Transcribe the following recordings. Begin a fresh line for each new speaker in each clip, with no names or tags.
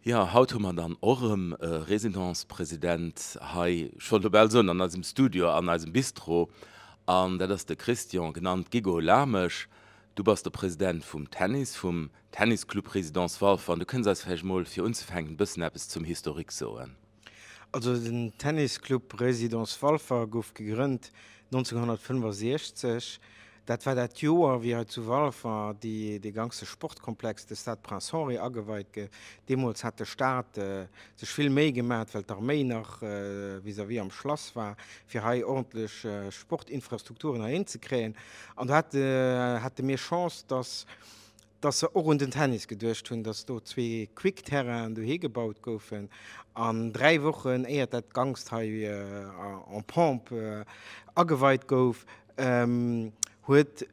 Jo, haut hu mer dann och erëm e Résidence-President hei, ech wollt elo bal soen an eisem Studio, an eisem Bistro, an dat ass de Christian, genannt Gigo Lamesch. Du bass de President vum Tennis, vum Tennisclub Résidence Walfer, an du kënns eis vläicht mol fir unzefänken e bëssen eppes zum Historique soen.
Also den Tennisclub Résidence Walfer gouf gegrënnt 1965. Dat war dat Joer, wéi hei zu Walfer déi, dee ganze Sportkomplex, de Stade Prince Henri, ageweit gouf. Deemools hat de Staat sech vill Méi gemat, well d'Arméi nach vis-à-vis am Schlass war, fir hei ordentlech Sportinfrastrukturen heihin ze kréien. An do hate, hate mir Chance, dass dass se och un den Tennis geduecht hunn, dass do zwee Quick-Terrainen dohi gebaut goufen an 3 Wochen éiert dat Ganzt hei en pompe ageweit gouf, huet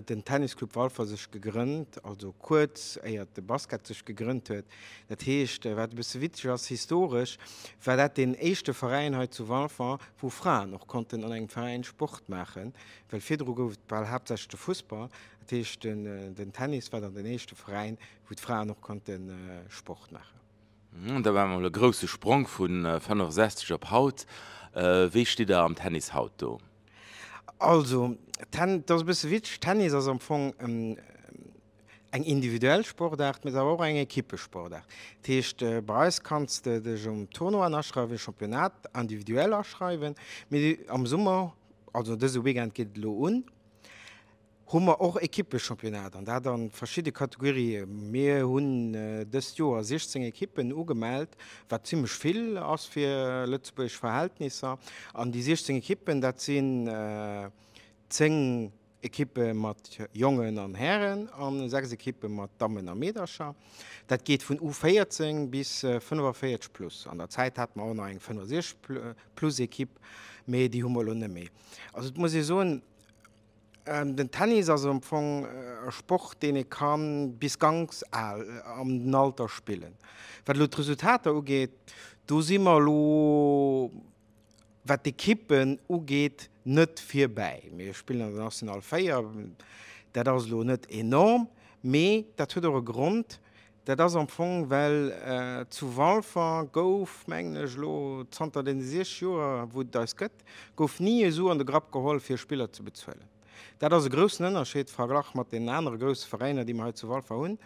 den Tennisclub Walfer sech gegrënnt, also kuerz éiert de Basket sech gegrënnt huet. Dat heescht, wat e bësse witzeg ass, historesch war dat deen éischte Veräin hei zu Walfer, wou Fraen och konnten an engem Veräin Sport maachen, well virdru gouf et bal haaptsächlech de Fussball. Dat heescht, den Tennis war dann den éischte Veräin, wou d'Fraen och konnte Sport maachen.
Da war mol e grousse Sprong vu 65 op haut. Wéi stitt Der am Tennis haut do?
Also, dat ass e bësse witzeg, Tennis ass am Fong eng individuell Sportaart, mee et ass awer och eng Ekippesportaart. Dat heescht, bei eis kanns de dech um Tournoien aschreiwen, Championnat individuell aschreiwen, mee am Summer, also dëse Weekend geet et elo un, hu mer och Ekippechampionnat an dat an verschidde Kategorien. Mir hunn dëst Joer 16 Ekippen ugemellt, wat zimmlech vill ass fir lëtzebuergesch Verhältnisser. An déi 16 Ekippen, dat sinn 10 Ekippe mat Jongen an Hären a 6 Ekippe mat Dammen a Meedercher. Dat geet vun U14 bis 45 plus. An der Zäit hate mer och nach eng 65 plus Ekipp, mee déi hu mer elo net méi. Also et muss ee soen, Den Tennis ass am Fong e Sport, deen ee ka bis ganz al an den Alter spillen. Wat elo d'Resultater ugeet, do si mer elo, wat d'Ekippen ugeet, net virbäi. Mir spillen an der National 4, dat ass elo net enorm, mee dat huet och e Grond, Dat ass am Fong, well zu Walfer gouf, mengen ech elo, zanter deene 60 Joer, wou et eis gëtt, gouf ni e Su an de Grapp geholl, fir Spiller ze bezuelen. Dat ass e groussen Ënnerscheed verglach mat deenen anere grousse Veräiner, déi mer hei zu Walfer hunn.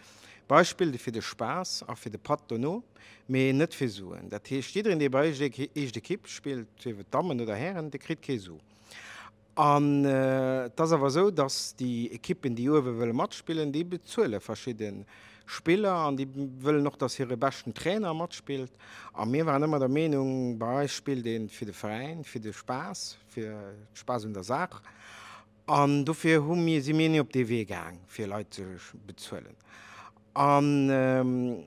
Bei eis spillt ee fir de Spaass a fir de Patt dono, mee net fir Suen. Dat heescht, jiddereen, dee bei eis éischt Ekipp spillt, sief et Dammen oder Hären, dee kritt kee Su. An et ass awer esou, datt déi Ekippen, déi uewe wëlle matspillen, déi bezuele verschidde Spiller an déi wëllen och, datt hire beschten Trainer matspillt. A mir waren ëmmer der Meenung, bei eis spillt ee fir de Veräin, fir de Spaass, fir Spaass un der Saach. An dofir hu mir, si mir ni op dee Wee gaang, fir Leit ze bezuelen. An.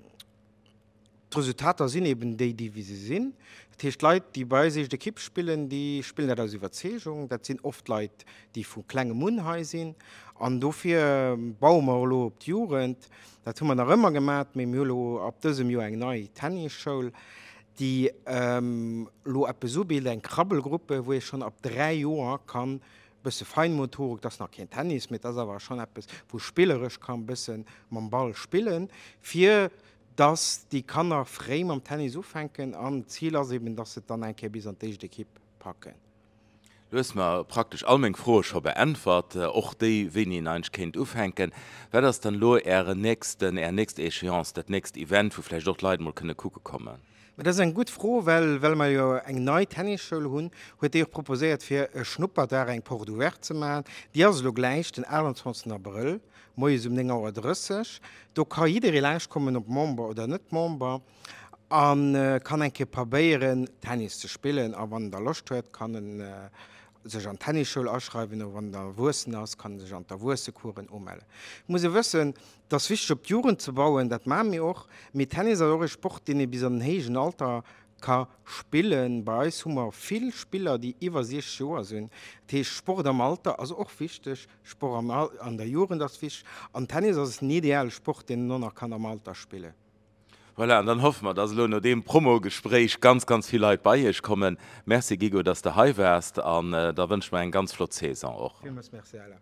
D'Resultater sinn eben déi, déi wéi se sinn. Dat heescht, d'Leit, déi bei eis éischt Ekipp spillen, déi spillen dat aus Iwwerzeegung. Dat sinn oft Leit, déi vu klengem un hei sinn. An dofir baue mer elo op d'Jugend. Dat hu mer nach ëmmer gemat, mee mir hu elo ab dësem Joer eng nei Tennisschoul, déi elo eppes ubilt, eng Krabbelgruppe, wou ee schonn ab 3 Joer kann e bësse Feinmotorik, dat ass nach keen Tennis, mee dat ass awer schonn eppes, wou spilleresch kann e bësse mam Ball spillen, fir dass déi Kanner fréi mam Tennis ufänken an d'Zil ass eben, dass se et dann eng Kéier bis an d'éischt Ekipp packen.
Du hues mer praktesch all meng Froe scho beäntwert, och déi, wéini een eigentlech kéint ufänken. Wat ass dann elo Ären nächsten, Är nächst Échéance, dat nächst Event, wou vläicht och d'Leit emol kënne kucke kommen?
Mä dat ass eng gutt Fro, well well mer jo eng nei Tennisschoul hunn, huet déi och proposéiert, fir e Schnupperdag, eng Porte ouverte ze maachen. Déi ass elo gläich den 28 Abrëll moies um 9 Auer 30. Do ka jidderee laanscht kommen, ob Member oder net Member, a kann eng Kéier probéieren, Tennis ze spillen. A wann en da Loscht huet, kann en sech an d'Tennisschoul aschreiwen, oder wann en Erwuessen ass, kann en sech an d'Erwuessecoursen umellen. Et muss ee wëssen, Et ass wichteg op d'Jugend ze bauen, dat maache mir och, mee Tennis ass och e Sport, deen ee bis an den héijen Alter ka spillen. Bei eis hu mer vill Spiller, déi iwwer 60 Joer sinn. Dat heescht, Sport am Alter ass och wichteg, Sport am an der Jugend ass wichteg an Tennis ass en ideale Sport, deen een och nach kann am Alter spillen.
Voilà, an dann hoffe mer, dass elo no deem Promo-Gespréich ganz, ganz vill Leit bei Iech kommen. Merci Gigo, dass de hei waars an da wënsche mer eng ganz flott Saison och.
Villmools Merci Alain.